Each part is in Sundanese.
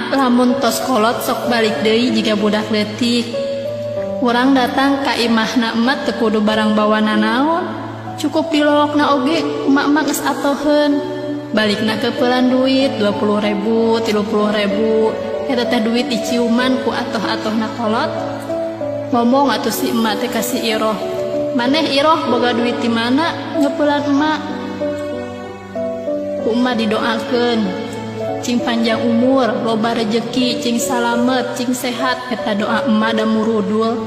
Emak lamun tos kolot sok balik deui jiga budak leutik. Urang datang ka imahna emak teu kudu barang bawa nanaon. Cukup dilolokna oge emak mah geus atoheun. Balikna keupelan duit 20 ribu, 30 ribu. Eta teh duit diciuman ku atoh-atohna kolot. Ngomong atuh si emak teh ka si Iroh. Maneh Iroh boga duit ti mana ngeupelan emak? Ku emak didoakeun. Cing panjang umur, loba rejeki, cing salamet, cing sehat, eta doa emak da murudul.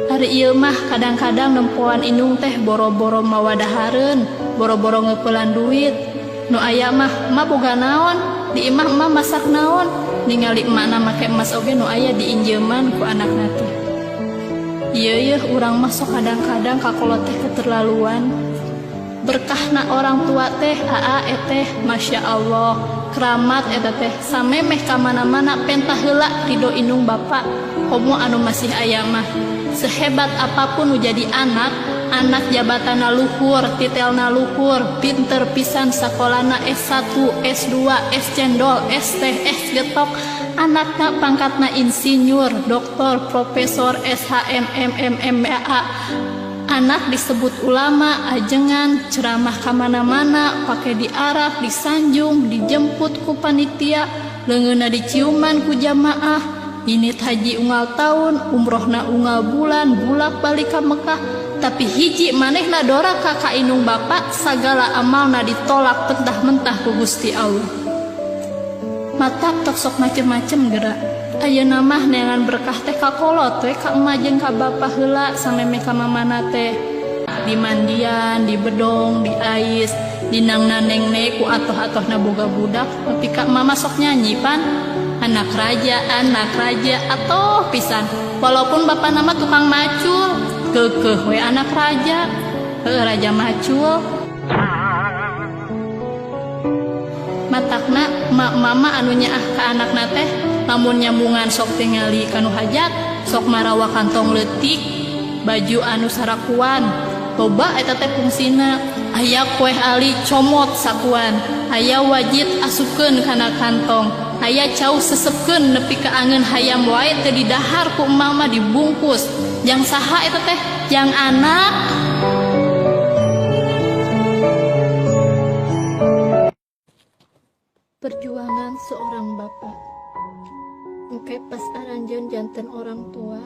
Ari ieu mah kadang-kadang nempoan indung teh boro-boro mawa dahareun, boro-boro ngeupelan duit. Nu aya mah, emak boga naon? Di imah emak masak naon? Ningali emakna make emas oge nu aya diinjeuman ku anakna teh. Ieu yeuh urang mah sok kadang-kadang ka kolot teh keterlaluan. Berkahna orang tua teh aa eteh Masya Allah keramat eta teh samemeh ka mana-mana penta heula ridho indung bapa komo anu masih aya mah. Sehebat apapun nu jadi anak, anak jabatanna luhur, titelna luhur, pinter pisan sakolana S1, S2, S cendol, S teh, S getok, anakna pangkatna insinyur, doktor, profesor, SHM, MM, MA, anak disebut ulama, ajengan, ceramah kamana-mana, pake diarak, disanjung, dijemput ku panitia, leungeunna diciuman ku jamaah, indit haji unggal taun, umrohna unggal bulan, bulak-balik ka Mekah, tapi hiji manehna doraka ka indung bapa, sagala amalna ditolak mentah-mentah ku Gusti Allah. Matak tok sok macem-macem gerak. Ayeuna mah neangan berkah teh ka kolot we ka emak jeung ka bapa heula samemeh ka mamana teh. Dimandian, dibedong, diais, dinangna nengne ku atoh-atohna boga budak, tapi ka mama sok nyanyi pan. Anak raja, atoh pisan. Walaupun bapana mah tukang macul, keukeuh we anak raja. Heuh, raja macul. Matakna mama anu nyaah ka anakna teh lamun nyambungan sok tingali kanu hajat, sok marawa kantong leutik, baju anu sarakuan. Loba eta teh fungsina. Aya kueh ali comot sakuan, aya wajit asupkeun kana kantong, aya cau sesepkeun nepi ka angeun hayam wae teu didahar ku emak mah dibungkus. Jang saha eta teh? Jang anak. Perjuangan seorang bapak. Engke pas aranjeun janten orang tua,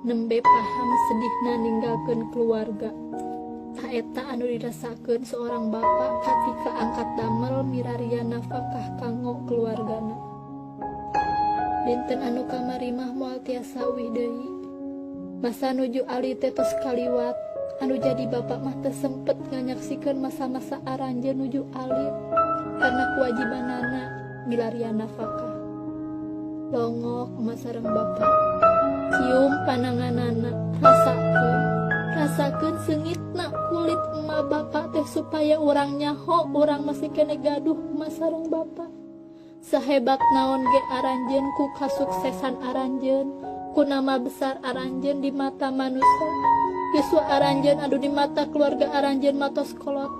nembe paham sedihna ninggalkeun keluarga. Tah eta anu dirasakeun seorang bapak katika angkat damel miraria nafkah kanggo keluargana. Dinten anu kamari mah moal tiasa uih deui. Masa nuju alit teh tos kaliwat, anu jadi bapak mah teu sempet nganyaksikeun masa-masa aranjeun nuju alit karena kewajibanana milarian nafkah. Longok emak sareng bapak, cium pananganana, rasakeun, rasakeun seungitna kulit emak bapak teh supaya urang nyaho urang masih kene gaduh emak sareng bapak. Sahebat naon ge aranjeun ku kasuksesan aranjeun, ku nama besar aranjeun di mata manusia. Yuswa aranjeun adu di mata keluarga aranjeun matos kolot.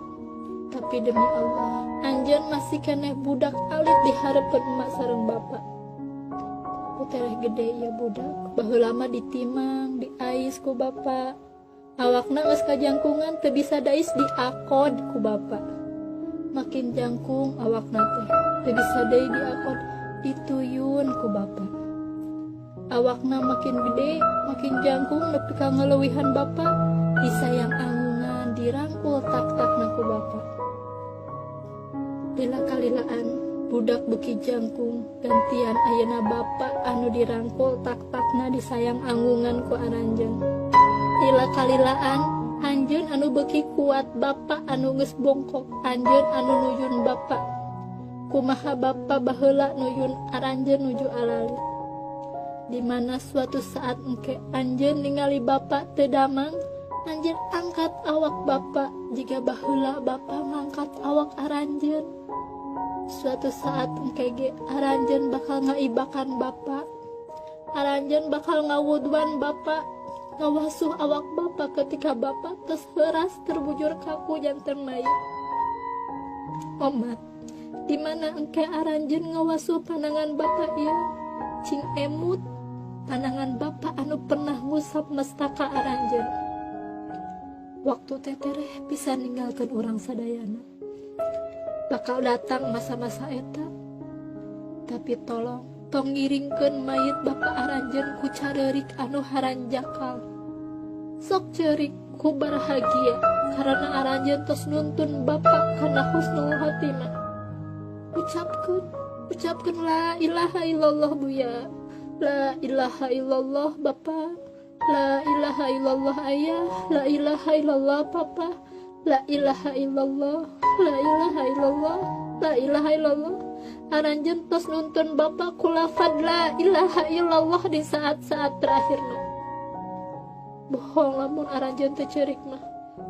Tapi demi Allah, anjeun masih keneh budak alit di hareupeun emak sareng bapak. Ku tereh gede ya budak, baheula mah ditimang, diais ku bapak. Awakna geus kajangkungan teu bisa dais diakod ku bapak. Makin jangkung awakna teh teu bisa deui diakod, dituyun ku bapak. Awakna makin gede, makin jangkung nepi ka ngaleuwihan bapak, disayang angungan, dirangkul tak-takna ku bapak. Lila kalilaan budak beuki jangkung, gantian ayeuna bapak anu dirangkul tak-takna disayang angungan ku aranjeun. Lila kalilaan anjeun anu beuki kuat, bapak anu geus bongkok, anjeun anu nuyun bapak. Kumaha bapak baheula nuyun aranjeun nuju alali. Di mana suatu saat engke anjeun ningali bapak teu damang, anjeun angkat awak bapak jika baheula bapak ngangkat awak aranjeun. Suatu saat engke ge aranjeun bakal ngaibakan bapak, aranjeun bakal ngawuduan bapak, ngawasuh awak bapak ketika bapak tos heuras terbujur kaku janten mayit. Omat, Di mana engke aranjeun ngawasul panangan Bapak ieu, cing emut panangan Bapak anu pernah ngusap mestaka aranjeun. Waktu teh tereh bisa ninggalkeun urang sadayana. Bakal datang masa-masa eta, tapi tolong tong ngiringkeun mayit Bapak aranjeun ku careurik anu haranjakal. Sok ceurik ku bahagia karena aranjeun tos nuntun Bapak kana husnul khotimah. Ucapkeun, ucapkeun la ilaha illallah, Buya. La ilaha illallah, Bapak. La ilaha illallah, Ayah. La ilaha illallah, Papa. La ilaha illallah, la ilaha illallah, la ilaha illallah. Aranjeun tos nuntun Bapak ku lafad la ilaha illallah di saat-saat terakhirna. Bohong lamun aranjeun teu ceurik mah,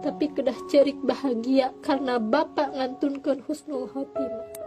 tapi kedah ceurik bahagia karena Bapak ngantunkeun husnul khotimah.